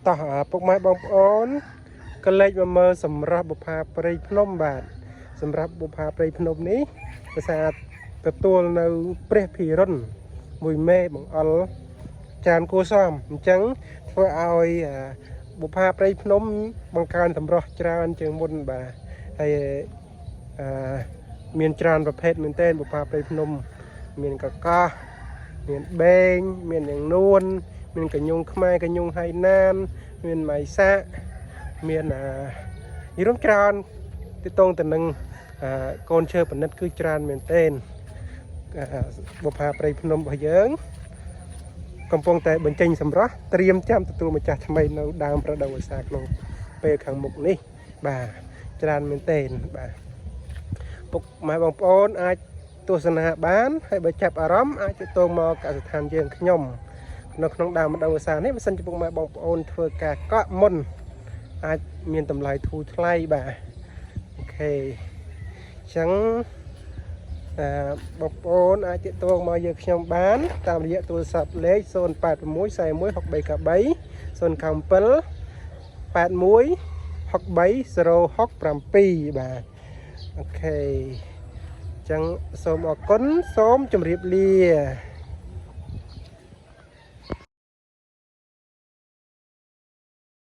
តោះអាពុកម៉ែបងប្អូនក៏លេចមកមើលសម្រាប់បុប្ផាព្រៃភ្នំបាទសម្រាប់បុប្ផាព្រៃភ្នំនេះភាសាទទួលនៅព្រះភិរុណមួយមេបង្អុលចានគួសមអញ្ចឹងធ្វើឲ្យអាបុប្ផាព្រៃភ្នំបង្កើនសម្រស់ច្រើនជាងមុនបាទហើយអឺមានច្រើនប្រភេទមែនទែនបុប្ផាព្រៃភ្នំមានកកោះមានបេងមានយ៉ាងនួន មានកញ្ញុងខ្មែរកញ្ញុងហៃណាន មានម៉ៃសាក់មានអានិយាយរួមច្រើនទីតងទៅនឹងអាកូនឈើប៉និតគឺច្រើនមែនទែនអាបុប្ផាព្រៃភ្នំរបស់យើង កំពុងតែបញ្ចេញសម្រស់ត្រៀមចាំទទួលម្ចាស់ថ្មីនៅដើមរដូវវស្សាក្នុងពេលខាងមុខនេះបាទច្រើនមែនទែនបាទពុកម៉ែបងប្អូនអាចទស្សនាបានហើយបើចាប់អារម្មណ៍អាចទាក់ទងមកកសិដ្ឋានយើងខ្ញុំ នៅក្នុងដើមរដូវវស្សានេះបើសិនជាពុកម៉ែបងប្អូនធ្វើការកក់មុនអាចមានតម្លៃធូរថ្លៃបាទ OK អញ្ចឹងអឺបងប្អូនអាចទាក់ទងមកយើងខ្ញុំបាន តាមរយៈទូរស័ព្ទលេខ086 41 63 93 81 63 067បាទ OK អញ្ចឹងសូមអរគុណសូមជម្រាបលា។